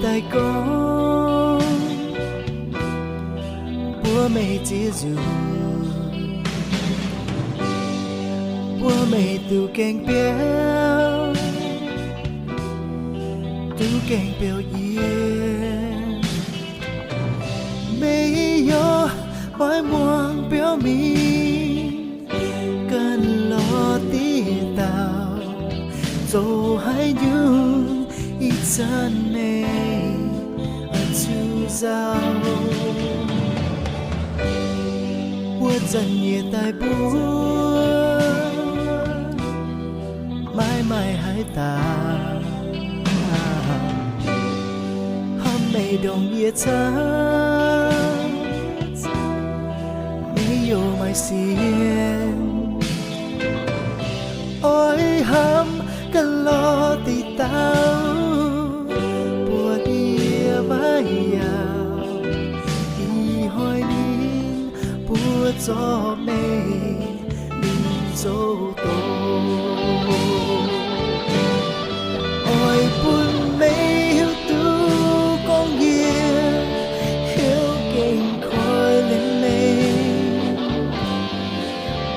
daaih gorngv, mbuox meih ziex nzunc, mbuox meih duqv gaengh biauv, duqv gaengh biauv yie. Meih yaac maiv muangx biauv mingh, ganh lorz diqc dauh, zoux haaix nyungc ih zanc meih zuqc nzauh. Wuov zanc yie daaih mbuox, maiv maaih haaix dauh hnamv meih ndongc yie camv, meih youh maaih sienx. Oix hnamv ganh lorz diqc dauh, buatc yie maiv yaauc, ih hnoi ninh mbuo zorqv meih mingh zoux doz. Oix bun meih hiuv duqv gorngv yie hiuv gengh koiv-lienh meih.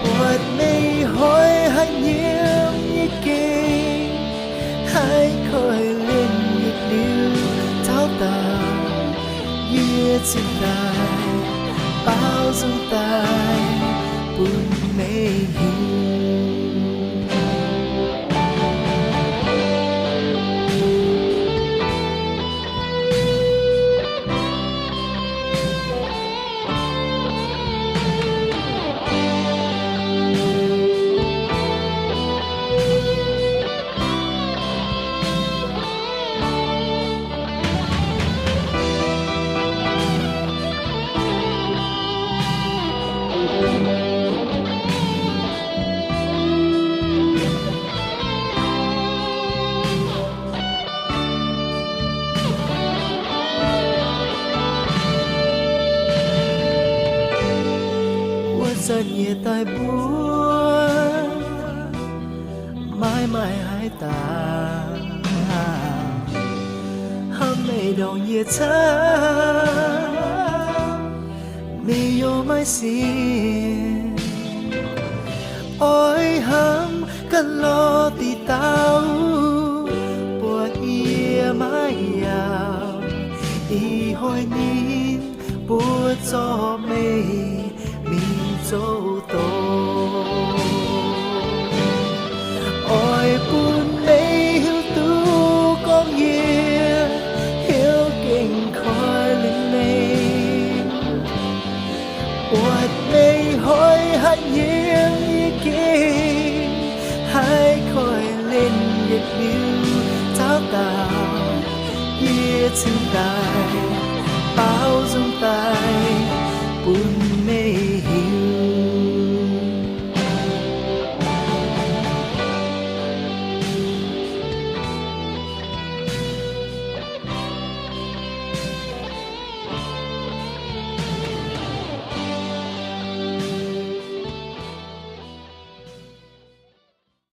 Buatc meih hoiv haaix nyungc yie gengh haih koiv-lienh yietc liuz taux daaih, yie cingx daaih baaux nzung daaih bun meih hiuv. Wuov zanc yie daaih mbuox, maiv maaih haaix dauh hnamv meih ndongc yie camv, meih youh maaih sienx. Oix hnamv ganh lorz diqc dauh, buatc yie maiv yaauc, ih hnoi ninh mbuo zorqv meih mingh zoux doz. Oix bun meih hiuv duqv gorngv yie hiuv gengh koiv-lienh meih. Buatc meih hoiv haaix nyungc yie gengh haih koiv-lienh yietc liuz taux daaih, yie cingx daaih baaux nzung daaih